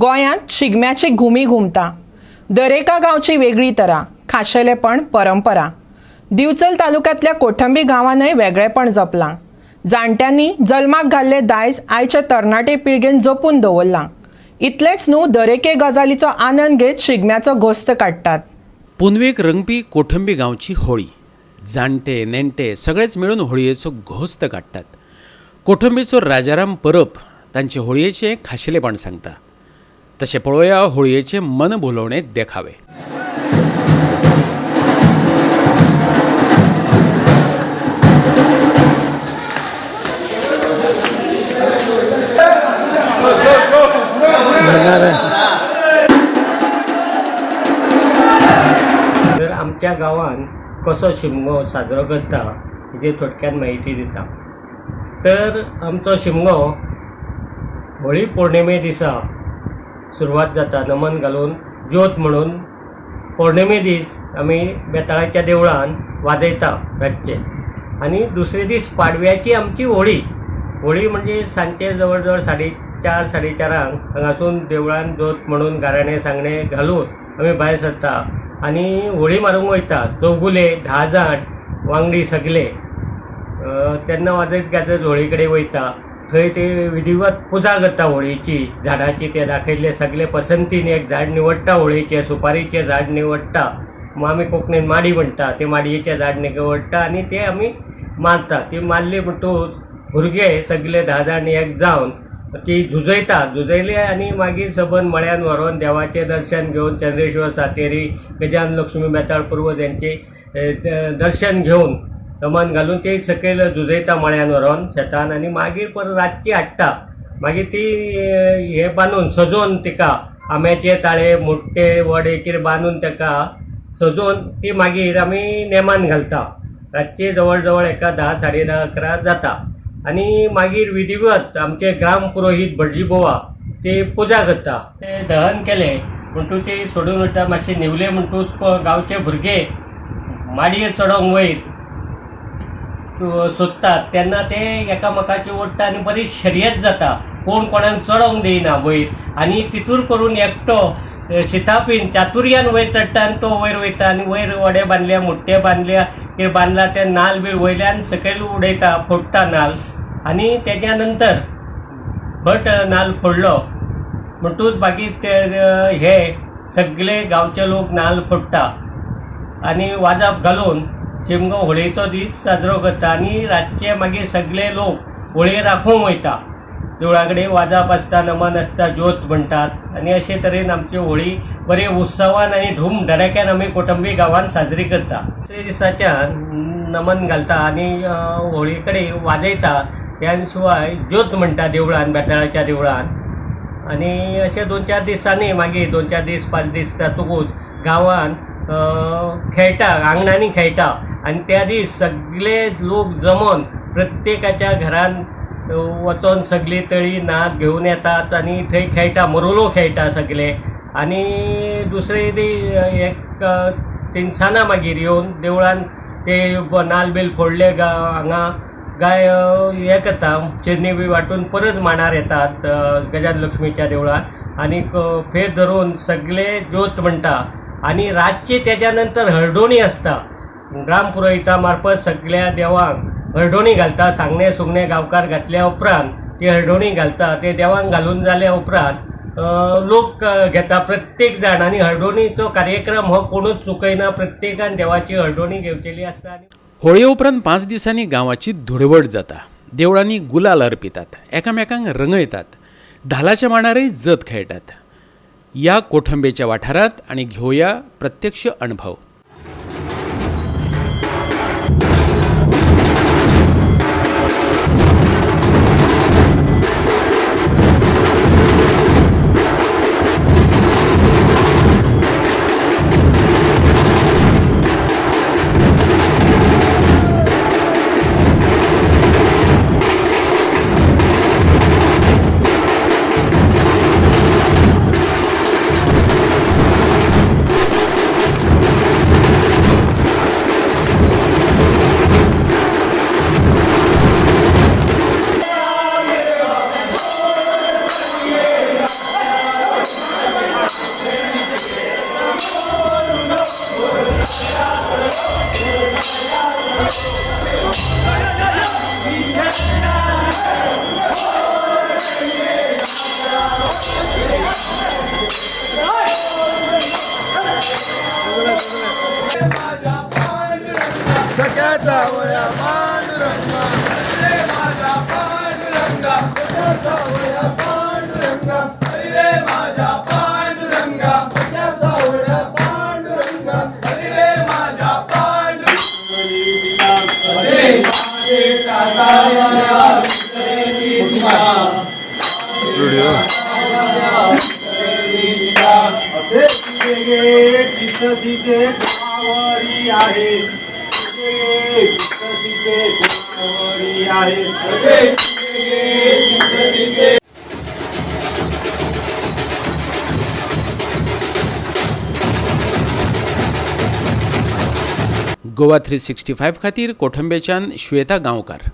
गोंयांत शिगम्याची घुमी घुमता. दरेका गांवची वेगळी तरा, खाशेलेपण, परंपरा. दिवचल तालुक्यांतल्या कोठंबी गांवानय वेगळेपण जपलां. जाणट्यांनी जल्माक घाल्लें दायज आयचे तरणाटे पिळगेन जपून दवरलां. इतलेंच न्हू, दरेके गजालीचो आनंद घेत शिगम्याचो घोस्त काडटात. पुनवेक रंगपी कोठंबी गांवची होळी. जाणटे नेणटे सगळेच मेळून होळयेचो घोस्त काडटात. कोठंबीचो राजाराम परब तांचे होळयेचें खाशेलेपण सांगता. तशें पळोवया होळयेचे मन भुलोवणे देखावे. तर आमच्या गांवांत कसो शिमगो साजरो करता हेची थोडक्यान म्हायती दिता. तर आमचो शिमगो होळी पौर्णिमे दिसा सुरवात जाता. नमन घालून ज्योत म्हणून पौर्णिमे दीस आमी बेताळाच्या देवळान वाजयता रातचे, आनी दुसरे दीस पाडव्याची आमची होळी. होळी म्हणजे सांजचे जवळ जवळ 4:30 4:30 हांगासून देवळान ज्योत म्हणून गाराणें सांगणें घालून आमी भायर सरता आनी होळी मारूंक वयता. चौगुले 10 जाण वांगडी सगले तेन्ना वाजयत गाजयत होळी कडेन वयता. थंय ते विधिवत पुजा करता होळीची, झाडाची. ते दाखयल्ले सगळे पसंतीन एक झाड निवडटा, होळीचें सुपारीचें झाड निवडटा. मग आमी कोंकणीन माडी म्हणटा, ते माडयेचें झाड निवडटा आनी ते आमी मारता. ती मारली म्हणटकूच भुरगे सगले 10 जाण एक जावन ती झुजयता. झुजयले आनी मागीर सबंद मळ्यान व्हरोन देवाचें दर्शन घेवन चंद्रेश्वर सातेरी, गजानन लक्ष्मी, बेताळ पुर्वज यांचे दर्शन घेवन नमन घालून ते सकयल झुजयता मळ्यान व्हरोन शेतान, आनी मागीर परत रातची हाडटा. मागीर ती हे बांदून सजोवन तिका आंब्याचे ताळे मोट्टे वडे कितें बांदून ताका सजोवन ती मागीर आमी नेमान घालता. रातचे जवळ जवळ एका 10 10:30 11 जाता आनी मागीर विधिवत आमचे ग्राम पुरोहीत भटजी बोवा ते पुजा करता. ते दहन केलें म्हणटूच ते सोडून वयता. मातशे न्हिवले म्हणटूच गांवचे भुरगे माडयेर चडोंक वयर सोदतात. तेन्ना ते एकामेकाची ओडटा आनी बरी शर्यत जाता. कोण कोणाक चडोवंक दिना वयर, आनी तितूर करून एकटो शितापीन चातुर्यान वयर चडटा आनी तो वयर वयता आनी वयर वडे बांदल्या, मुट्टे बांदल्या, कितें बांदला ते नाल बी वयल्यान सकयल उडयता, फोडटा नाल. आनी तेज्या नंतर भट नाल फोडलो म्हणटूच मागीर ते हे सगळे गांवचे लोक नाल फोडटा आनी वाजाप घालून शिमगो होळयेचो दीस साजरो करता. आनी रातचे मागीर सगळे लोक होळये राखूंक वयता. देवळा कडेन वाजाप आसता, नमन आसता, ज्योत म्हणटात आनी अशे तरेन आमची होळी बरे उत्सवान आनी धूम धडाक्यान आमी कोटंबी गांवान साजरी करता. दुसऱ्या दिसाच्यान नमन घालता आनी होळये कडेन वाजयता. त्या शिवाय ज्योत म्हणटा देवळान, बेताळाच्या देवळान. आनी अशे 2-4 दिसांनी मागीर 2-4 दीस 5 दीस जातकूच गांवान खेळटा, आंगणांनी खेळटा. आनी त्या दीस सगळे लोक जमोन प्रत्येकाच्या घरान वचोन सगळी तळी नाद घेवन येतात आनी थंय खेळटा, मोरुलो खेळटा सगळे. आनी दुसरे दी एक तिनसाना मागीर येवन देवळान ते नाल बील फोडले हांगा गाय हें करता, चिरणी बी वांटून परत मांडार येतात गजानन लक्ष्मीच्या देवळान आनी फेर धरून सगळे ज्योत म्हणटा. आनी रातची तेज्या नंतर हळदोणी आसता. ग्राम पुरोहिता मार्फत सगळ्या देवांक हळदोणी घालता. सांगणे सुंगणे गांवकार घातल्या उपरांत ती हळदोणी घालता. ते देवांक घालून जाल्या उपरांत लोक घेता प्रत्येक जाण. आनी हळदोणीचो कार्यक्रम हो कोणूच चुकयना, प्रत्येकान देवाची हळदोणी घेवचेली आसता. होळये उपरांत 5 दिसांनी गांवाची धुडवट जाता. देवळांनी गुलाल अर्पितात, एकामेकांक रंगयतात, धालाच्या मांडारय जत खेळटात. या कोठंबेच्या वाठारांत आनी घेवया प्रत्यक्ष अणभव. सावळ्या पांडुरंगा, हरी रे माझ्या पांडुरंगा, माझ्या सावळ्या पांडुरंगा, हरी रे माझ्या पांडुरंगा, माझ्या सावळ्या पांडुरंगा, हरी रे माझ्या पांडुरंगा. असे सीते गे चित्त सीते कुणावरी आहे, सीते गे चित्त सीते कुणावरी आहे, असे सीते गे चित्त सीते. गोवा 365 खातीर कोठंबेच्यान श्वेता गांवकार.